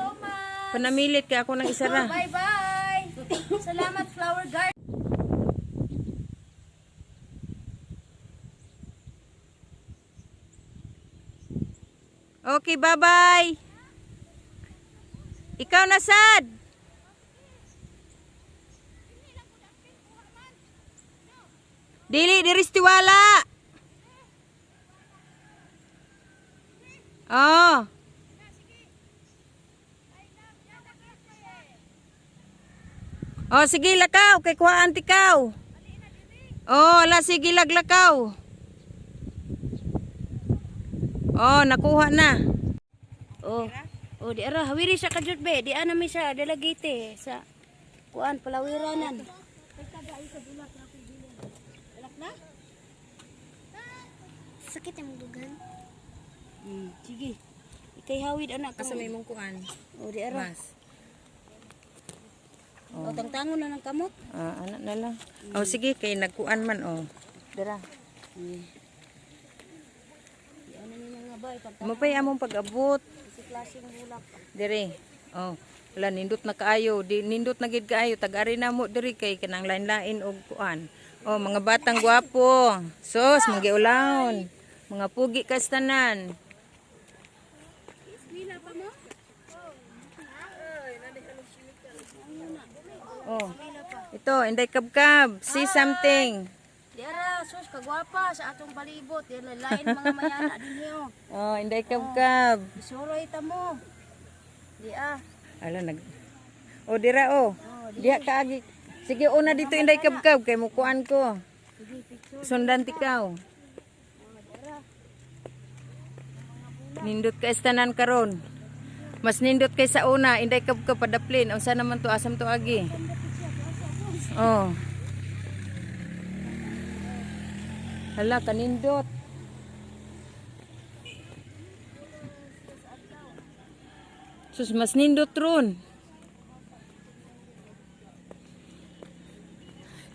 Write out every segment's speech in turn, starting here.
so much. Panamilit kay ako ng isara. Bye-bye. Salamat, Flower Garden. Okay, bye-bye. Ikaw na sad. Dili diri tiwala. Oh. Oh, sige lakaw kay kuhaan tikaw. Oh, ala sige laglakaw. Oh, nakuha na. Oh. Oh, di ara hawiri sa kajut be. Di ana mi sa Dalagite sa kuan palawiranan. Sakit ang dugan. Sige. Ikay hawid anak Asa may mong kuan? Oh, di ara. Mas. Oh, tangtangon na ng kamot. Ah, anak na lang. Oh, sige kay nagkuan man oh. Dira. Di ana ni mga bay pag Mo pay among pag-abot si klaseng bulak. dire. Oh, wala nindot na kaayo, di nindot na gid kaayo tag-ari na mo diri kay kanang lain-lain og kuan. Oh, mga batang gwapo. Sos, manggiulawon. Mga pugi kastanan. Oh. Ito, Inday Kabkab, see something. Di ara sus kagwapa sa atong palibot. Di ara lain mga mayana dinhi oh. Oh, Inday Kabkab. Isuroy ta mo. Di ah. Ala nag. Oh, dira oh. Diha kaagi. Sige una dito Inday Kabkab kay mukuan ko. Sundan tikaw. Nindot ka istanan karon. Mas nindot kay sa una, Inday Kabkab padaplin. Unsa naman to asam to agi? Oh. Hala kanindot. Sus, mas nindot ron.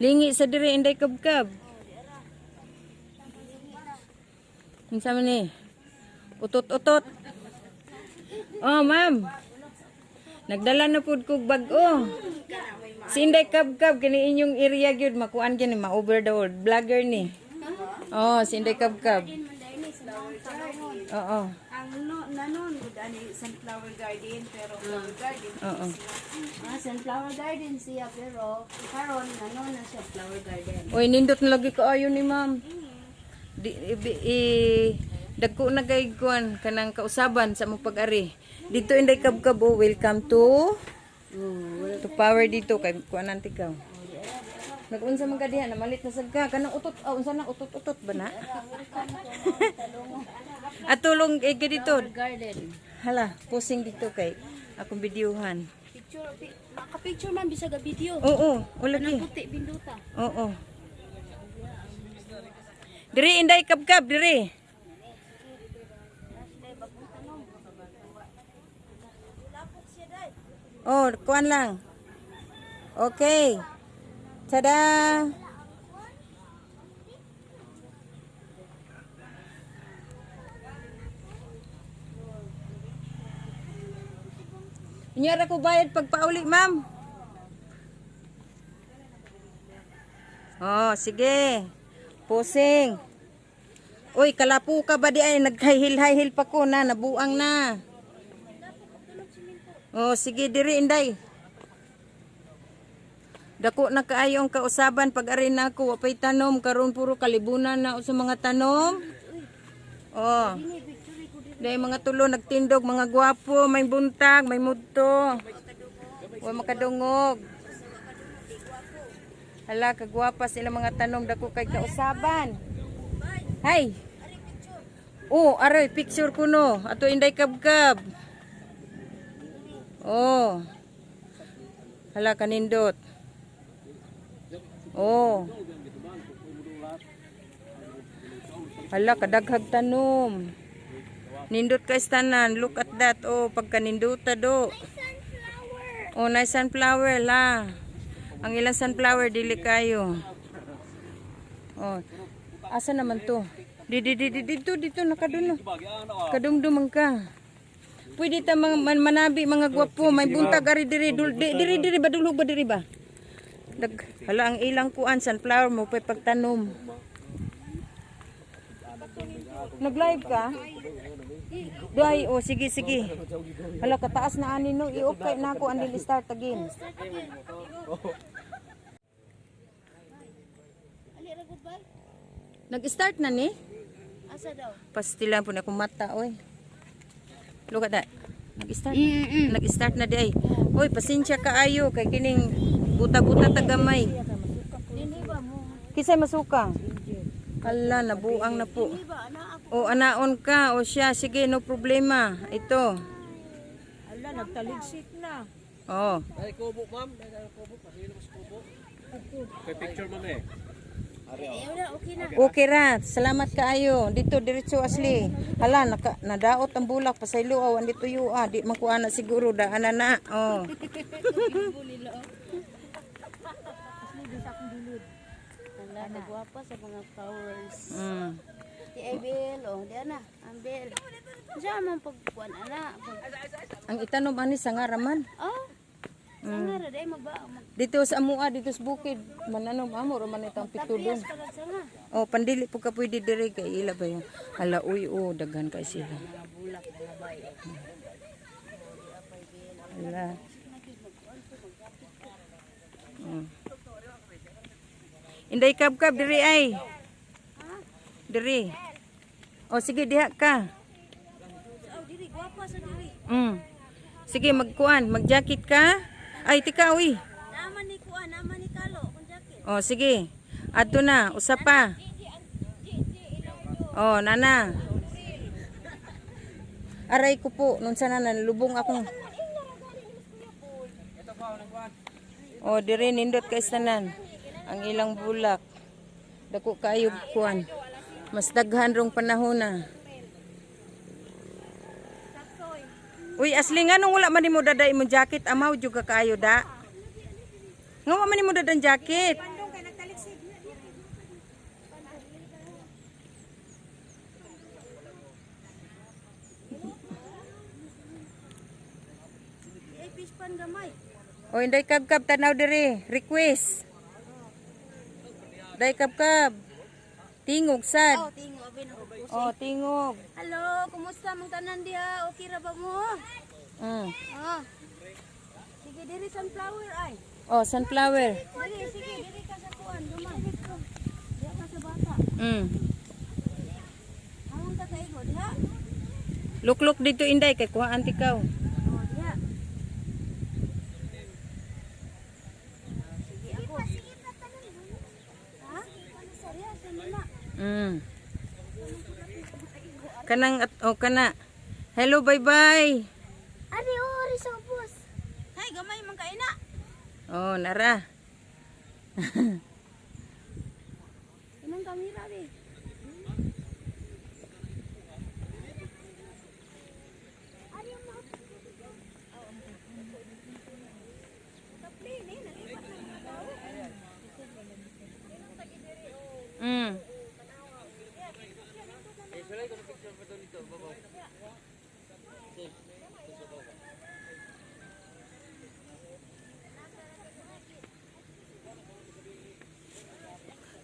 Lingi sa diri Inday Kabkab. Unsa man ni? Utot-utot. Oh, ma'am. Nagdala na pud kog bag-o. Si Inday Kabkab kini inyong area gyud makuan gyud ni ma-over the world vlogger ni. Oh, si Inday Kabkab. Oo. Ang no, nanon gud ani sunflower garden pero flower garden. Oo. Ah, sunflower garden siya pero karon nanon na siya flower garden. Oy, nindot na lagi kaayo ni ma'am. Di i, i dagko na kay kuan kanang kausaban sa among pag-ari. Dito Inday Kabkab oh, welcome to power dito kay kuan nanti ka. Nag-unsa man ka diha namalit na sad ka kanang utot ah, unsa na utot-utot ba na? At tulong eh, dito. Garden. Hala, posing dito kay akong videohan. Picture maka-picture man bisag a video. Oo, o lagi. Puti binduta. Oo. Diri Inday Kabkab diri. Oh, kuan lang. Okay. Tada! Unyara ko bayad pagpauli, ma'am. Oh, sige. Pusing. Uy, kalapo ka ba di ay nagkahil-hil pa ko na, nabuang na. Oh, sige diri Inday. Dako na kaayo ang kausaban pag ari na ako, wapay tanom karon puro kalibunan na sa mga tanom. Oh. Dahil mga tulo nagtindog, mga gwapo, may buntag, may mudto. Wa makadungog. Hala, kagwapa sila mga tanom dako kay kausaban. Hay. Oh, aroy picture ko no. Ato Inday Kabkab. Oh. Hala kanindot. Oh. Hala kadaghag tanom. Nindot ka istanan. Look at that. Oh, pagkaninduta do. Oh, nice sunflower la. Ang ilang sunflower dili kayo. Oh. Asa naman to? Di di di di dito dito nakaduno. Kadumduman ka. Pwede ta mga manabi mga gwapo, may buntag ari diri diri diri ba, dulhog ba diri ba? Hala ang ilang kuan sunflower mo pay pagtanom. Nag-live ka? Doy, oh sige sige. Hala kataas na ani no, i-okay na ako and then start again. Ali ra gud bay. Nag-start na ni? Asa daw? Pastilan po na akong mata, oy. Look at that. Nag-start. Nag-start na di ay. Oy, pasensya kaayo kay kining buta-buta tagamay. Kisay masuka. Hala, nabuang na po. O, anaon ka. O siya, sige, no problema. Ito. Ala, nagtaligsik na. Oh. Ay, kubo, ma'am. Ay, kubo. Pasilo ko sa kubo. Kay picture, ma'am eh. Okay ra, salamat kaayo. Dito diretso asli. Hala, nadaot ang bulak pasaylo aw andito yu ah, di man ko ana siguro daan na na. Oh. Ala, nagwapa sa mga flowers. Di ay bel, oh, di ana, ang bel. Diyan man pagkuan ana. Pag, Ang itanom ani sa ngaraman. oh. Sanga ra day magba mag Dito sa amua, dito sa bukid, mananom amo ra man itang pitudon. tagad sanga. Oh, pandili po ka pwede dire kay ila ba yung hala uy oh, daghan kay sila. Hala. Oh. Inday kabkab diri ay. Diri. Oh, sige diha ka. Oh, diri gwapa sa diri. Sige magkuan, magjacket ka. Ay tika uy. Naman ni kuan, naman ni kalo kung jacket. Oh, sige. Adto na, usa pa. Oh, nana. Aray ko po, nun sana nalubong akong. Oh, dire nindot kay tanan. Ang ilang bulak. Dako kayo kuan. Mas daghan rong panahon na. Uy, asli nga nung wala man nimo dada imong jacket, amaw jud ka kaayo da. Nga wa man nimo dadan jacket. Di ay fish pan gamay. O inday kabkab tanaw dire, request. Day kabkab. Tingog sad. Oh, tingo abin ako. Oh, tingog. Hello, kumusta mong tanan diha? Okay ra ba mo? Oh. Sige diri sunflower ay. Oh, sunflower. Diri sige, diri ka sa kuan duman. Diha ka sa bata. Among ta kaigo diha. Luklok dito inday kay kuhaan tikaw. Oh, diha. Sige ako. Ha? Diha sa nila. Kanang at oh kana. Hello, bye bye. Ari, oh, ari sa ubos. Hay, gamay man kaina. Oh, nara. Inang kamera be.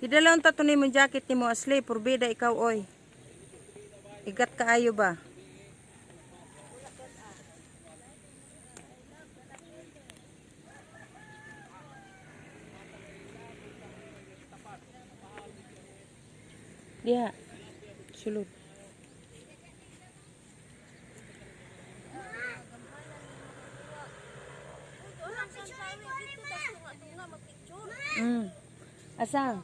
Idala unta to nimo jacket nimo asli purbida ikaw oy. Igat kaayo ba? Diha. Sulod. Asa?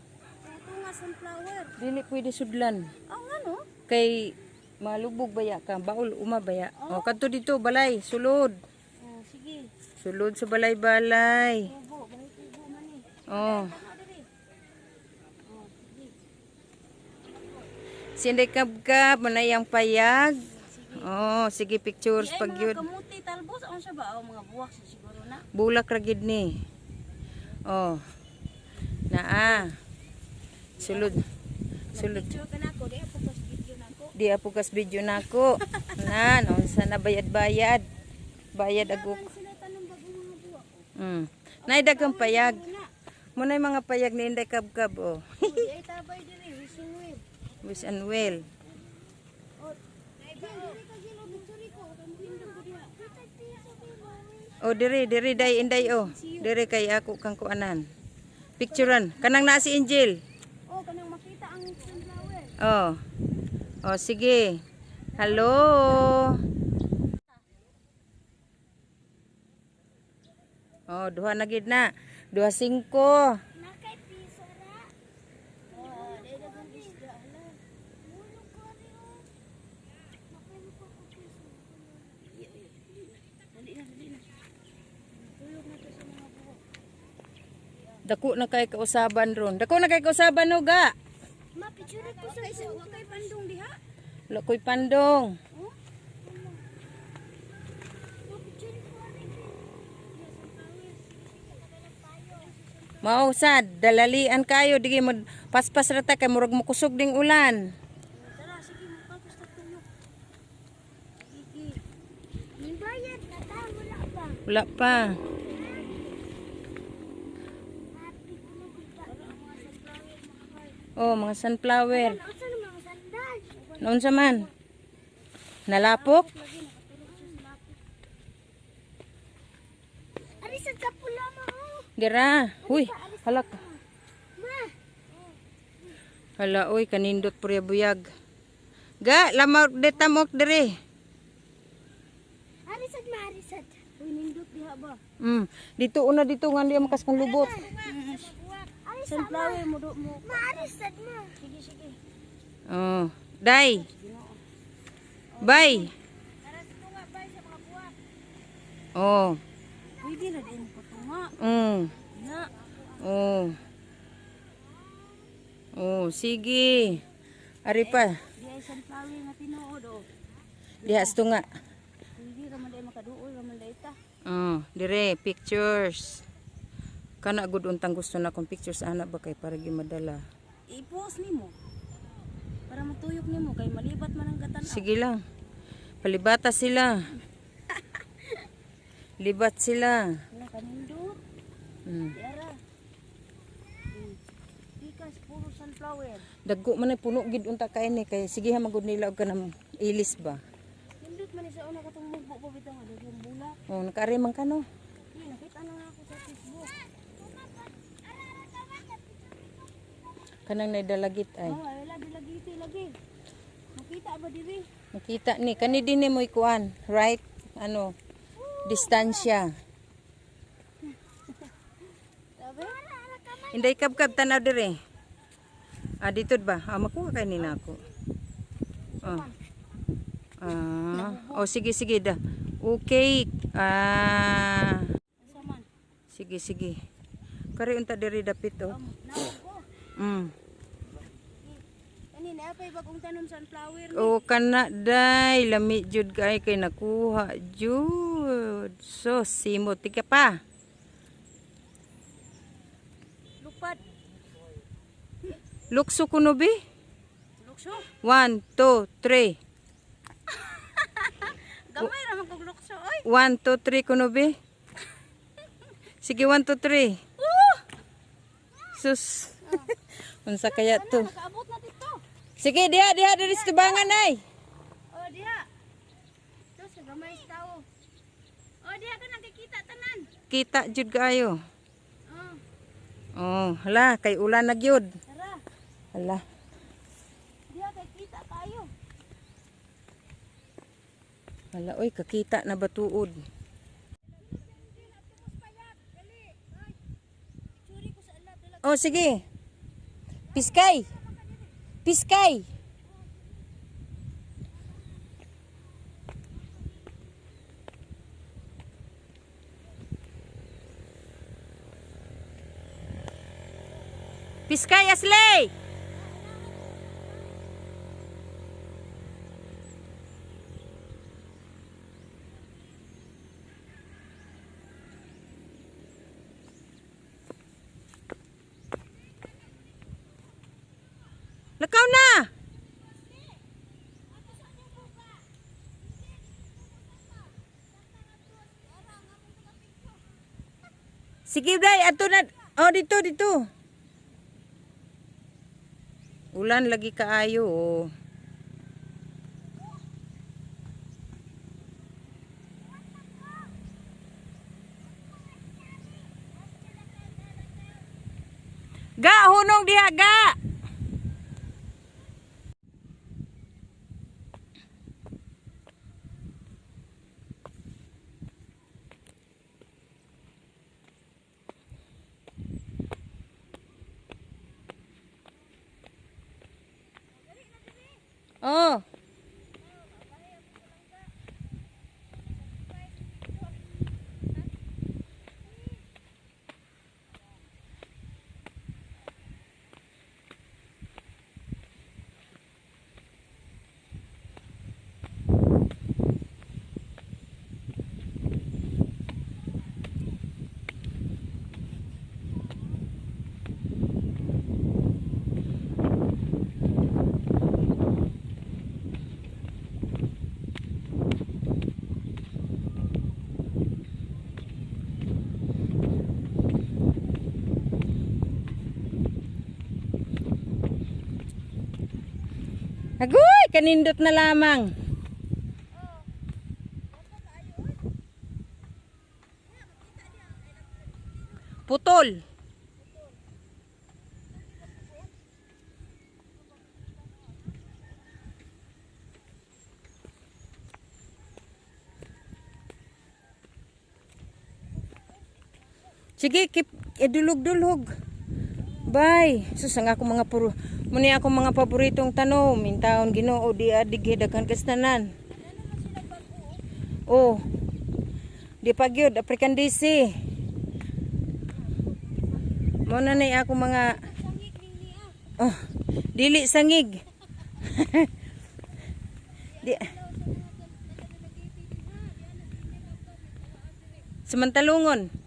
Tunga sunflower. Dili pwede sudlan. Oh, nga no? Kay malubog baya ka, baul uma baya. O kadto dito balay, sulod. Oh, sige. Sulod sa balay-balay. Kubo, bahay kubo man eh. Oh. Ano diri? Oh, sige. Sinday kabkab, manayang payag. Oh, sige pictures Di ay pag mga yun. kamuti talbos ang siya ba? Oh, mga buwak sa siguro na. Bulak ra gid ni. Oh. Naa. Sulod. Sulod. Picture ka na ako, di ako pas video na ako. Di apo kas video nako. Na, naunsa na bayad-bayad. Bayad aguk. Sila tanong bagong mga buwak. Nay daghang payag. Muna yung mga payag ni Inday Kabkab oh. Di ay tabay diri, wishing well. Wish and well. Diri ka gilo, picture ko. Pindot ko diha. Oh, dire dire day Inday oh. Dire kay ako kang kuanan. Picturean. Kanang naa si Angel. Oh, kanang makita ang sunflower. Oh. Oh, sige. Hello. Oh, duha na gid na. Duha singko. Nakay piso ra. Oh, di daghang isda hala. Mulog ko rin. Nakay mo ko piso. Dali na, dali na. Tulog na to sa mga buwak. Dako na kay kausaban ron. Dako na kay kausaban no ga. Ma, picture ko sa Kay sa wa kay pandong diha. Wala ko'y pandong. Ma, picture ko rin. Mao sad, dalalian kayo digi mo paspas ra ta kay murag mokusog ding ulan. Tara, sige mo tapos ta tuyok. Sige. Nibayad na ta, wala pa. Wala pa. Happy ko na diba? Oh, mga sunflower. Ano sa mga sandal? Naunsa man? Nalapok? Ari sa kapula ma. Oh. Dira. Huy, halak. Ma, Hala oy, kanindot purya buyag. Ga, lamaw de tamok dire. ari sad ma, ari sad. Uy, nindot diha ba? Dito una dito nga diya makas kang lubot. Ari sa ma. Sunflower mo do mo. Ma, ari sad ma. Sige, sige. Oh, day. Bye. Oh. Pwede na din ko tunga. Na. Oh. Oh, sige. Ari pa. Di ay sunflower nga tinuod oh. Diha sa tunga. Pwede ra man day makaduol ra man day ta. Oh, dire pictures. Kana gud untang gusto na akong pictures ana ba kay para gimadala. I-post nimo. Para matuyok nimo kay malibat man ang gatan. Sige lang. Palibata sila. Libat sila. Wala kanindot. Diara. Pikas puro sunflower. Dagko man ay puno gid unta kay ni kay sige ha magud nila og kanang ilis ba. Nindot man ni sa una katong mugbo pa bitaw nga daghang bulak. Oh, nakaari man ka no. Uy, nakita na nga ako sa Facebook. Kanang naidalagit ay. Oh, ay lagi lagi ito lagi. Makita ba diri? Makita ni kani din ni mo ikuan, right? Ano? Distansya. Sabi? Inday kabkab tanaw dire. Ah, dito ba? Ah, makuha kay ni nako. Oh. Ah, oh sige sige da. Okay. Ah. Asa man? Sige sige. Kari unta diri dapit oh. Naako. Kani na pay bagong tanom sunflower ni. O kana day lami jud kay kay nakuha jud. So simot tika pa. Lupad. Lukso kuno bi? Lukso. 1 2 3. Gamay ra man kog lukso oy. 1 2 3 kuno bi? Sige 1 2 3. Sus. Unsa kaya to? Nakaabot na dito. Sige diha diha diri sa tubangan ay. Oh, diha. Ito sa gamay sa tao. Oh, diha ka nakikita tanan. Kita jud kaayo. Oh, Oh, hala kay ulan na gyud. tara. Hala. Diha kay kita tayo. Hala oy kakita na batuod. Oh, sige. Piskay. Piskay. Piskay, Asley! Lakaw na! Sige, day, ato na. Oh, dito, dito. Ulan lagi kaayo, oh. Ga, hunong diha, ga. Oh. Agoy, kanindot na lamang. Putol. Sige, keep idulog-dulog. Bye. Sus, ang ako mga puro muni ako mga paboritong tanom, intawon Ginoo di adig daghan kastanan. Oh. Di pa gyud African DC. Mo na ni ako mga Oh, dili sangig. Di. Samantalungon.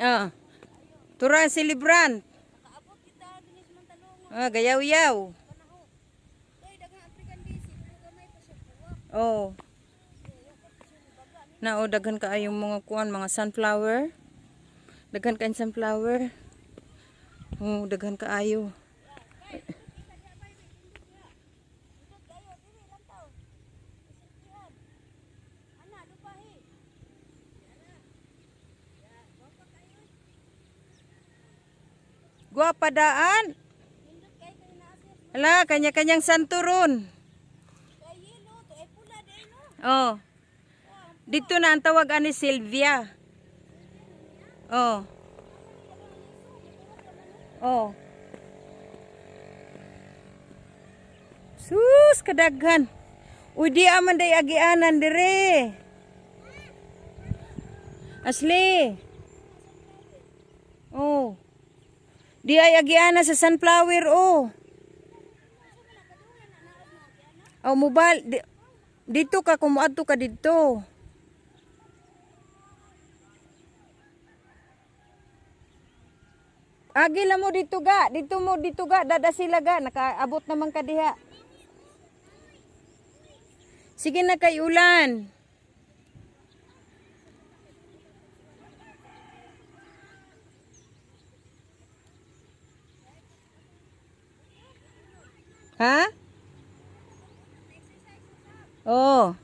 Ah. Tura si Libran. Ah, gayaw-yaw. Oh. Nao daghan kaayong mga kuan, mga sunflower. Daghan kaayong sunflower. Oh, daghan kaayo. Guwapa daan. Ala, kanya-kanyang santo ron. Oh. Dito na ang tawag ani Sylvia. Oh. Oh. Sus, kadaghan. Uy, di aman day agianan dire. Asli. Oh. Di ay agianan sa sunflower, oh. Oh, mobile. Dito ka, kumuadto ka dito. Agi lang mo dito ga, dito mo dito ga, dada sila ga, nakaabot naman ka diha. Sige na kay ulan. Ha? Oh.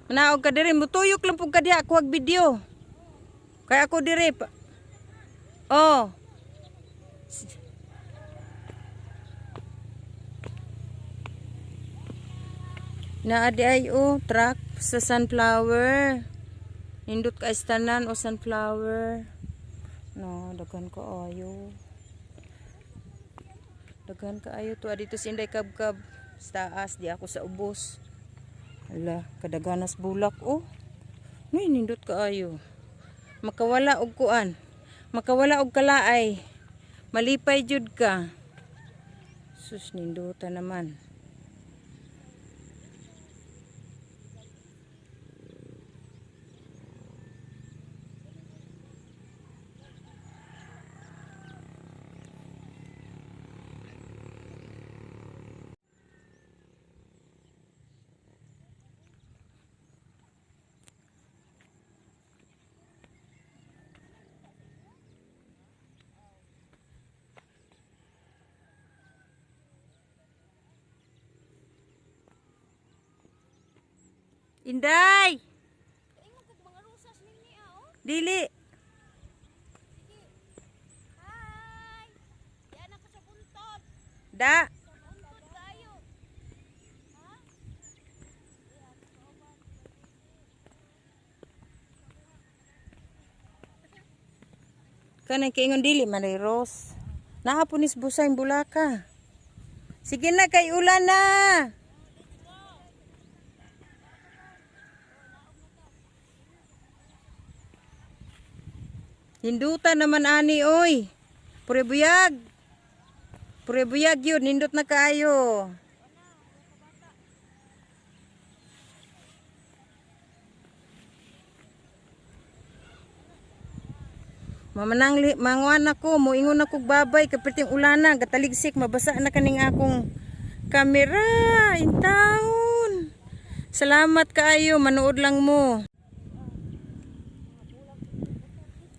Manaog ka diri, mutuyok lang pug ka diha ako ag video. Kaya ako diri pa. Oh. Naa di ay oh, truck sa sunflower. Nindot ka istanan o sunflower. No, daghan ka ayo. Daghan ka ayo to dito si Inday Kabkab. Sa taas di ako sa ubos. Ala, kadaganas bulak oh. Nay nindot kaayo. Makawala og kuan. Makawala og kalaay. Malipay jud ka. Sus nindota naman. Inday! Ingon kag mga rosas ninyo ah, oh. Dili. Hi. Diyan ako sa buntod. Da. Sa buntod kayo. Ha? Kanang kiingon dili man ay Rose. Naa po nis busay bulaka. Sige na kay ulan na. Hinduta naman ani oy. Pure buyag. Pure buyag yun, nindot na kaayo. Mamanang manguan ako, moingon ako babay kaperting ulana, gataligsik mabasa na kaning akong kamera intawon. Salamat kaayo, manood lang mo.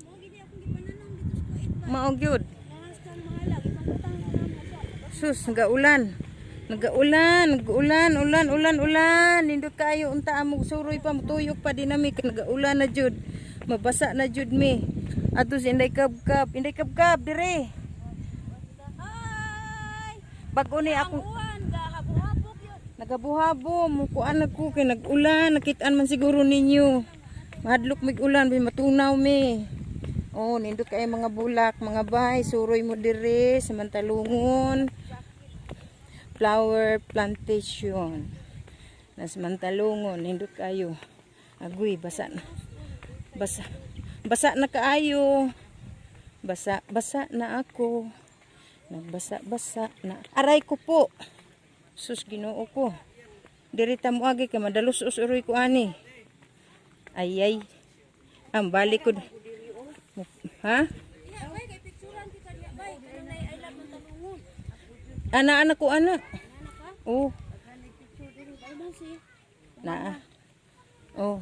Mo gid akong gipananom dito sa Kuwait ba. Mao gyud. Nahas kang mahalag ipangutang na namo sa. Sus, nagaulan. Nagaulan, nagaulan, ulan, ulan, ulan. Nindot kaayo unta amog suroy pa mutuyok pa dinami kay nagaulan na jud. Mabasa na jud mi. Ato si Inday Kabkab, Inday Kabkab dire. Hi. Bag-o ni akong Uwan gahabo-habok yun. Nagabuhabo, mukuan ako kay nag-ulan, nakitaan man siguro ninyo. Mahadlok mig ulan, may matunaw mi. Oh, nindot kay mga bulak, mga bay, suroy mo dire sa Mantalungon. Flower plantation. Nas Mantalungon, nindot kayo. Agoy, basa na. Basa. Basa na kaayo. Basa, basa na ako. Nagbasa, basa na. Aray ko po. Sus, Ginoo ko. Diri ta mo agi kay madalos usuroy ko ani. Ay ay. Ang balik ko. Ha? Ana ana ko ana. Oh. Naa. Oh.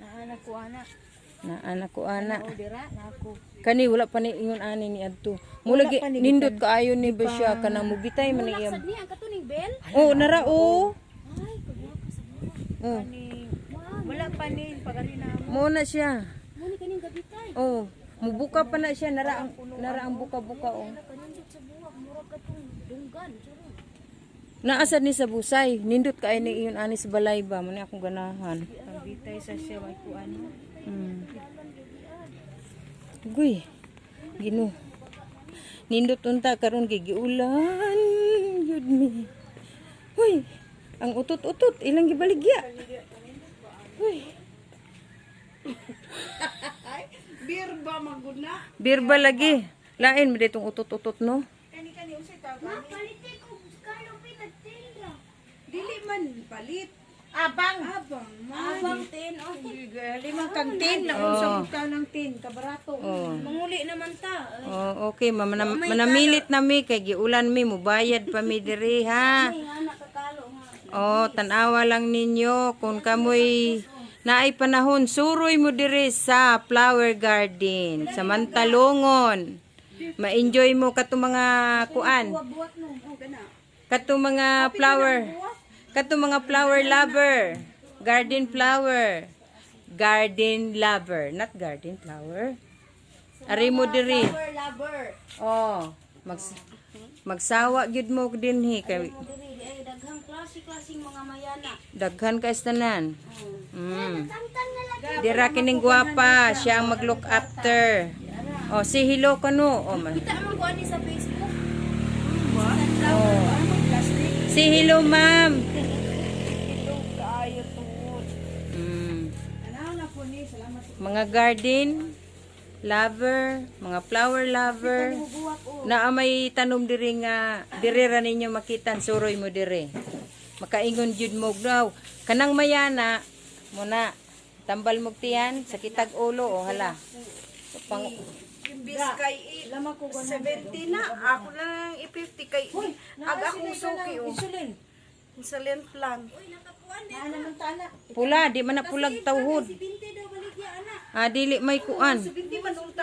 Naana ko ana. Naa ana ko ana. Dira na ako. Kani wala pa ni ingon ani ni adto. Mula gi nindot kaayo ni ba siya kanang mugitay man iyam. Sad ni ang katuning bell. Oh, nara oh. Ay, kagwapa sa buwa. Oh. Wala pa ni pagari na. Mo na siya. Mo ni kaning gabitay. Oh, mubuka pa na siya nara ang buka-buka oh. Kanindot sa buwak murag katong dunggan. Charot. Naasad ni sa busay, nindot kay ni iyon ani sa balay ba mo ni akong ganahan. Pagbitay sa siya way kuan. Guy. Gino. Nindot unta karon kay giulan yun mi. Huy, ang utot-utot ilang gibaligya. Huy, Beer ba magud na? beer ba lagi? Lain mo ditong utot-utot no? Kani kani unsay tawag? Ma, palitin ko kalo pinagtinda. Dili man palit. Abang. Abang man. Abang tin oh. Limang kang tin na unsa oh. ng tin kabarato. Oh. Manguli naman ta. Oh, okay, ma'am. Manamilit na mi kay giulan mi mubayad pa mi diri ha. Ay, anak kakalo nga. Oh, tanawa lang ninyo kung kamoy naay panahon suroy mo diri sa flower garden sa Mantalongon. Ma-enjoy mo kato mga kuan. Buwak no. Oh, gana. Kato mga flower. Kato mga flower lover. Garden flower. Garden lover, not garden flower. Ari mo diri. Lover, lover. Oh, magsawa gyud mo dinhi kay Diri di ay daghang klase-klaseng mga mayana. daghan kay tanan. Tangtang na lang. Dira kining gwapa, siya ang mag-look after. Oh, si hello kano. Oh, ma. Kita man ko ani sa Facebook. Oh. Si hello, ma'am. Kaayo tuod. Mm. Ano na po ni salamat. Mga garden lover, mga flower lover. Naa may tanom diri nga diri ra ninyo makita ang suroy mo diri. Makaingon jud mo daw. Kanang mayana mo na tambal mo tiyan sa kitag ulo o hala. Pang Imbis kay 70 na ako na lang i-50 kay ag akong suki oh. Insulin. Insulin plan. pula di man na pulag tawhod. Binte daw baligya ana. Ah, dili may kuan. 70 man unta.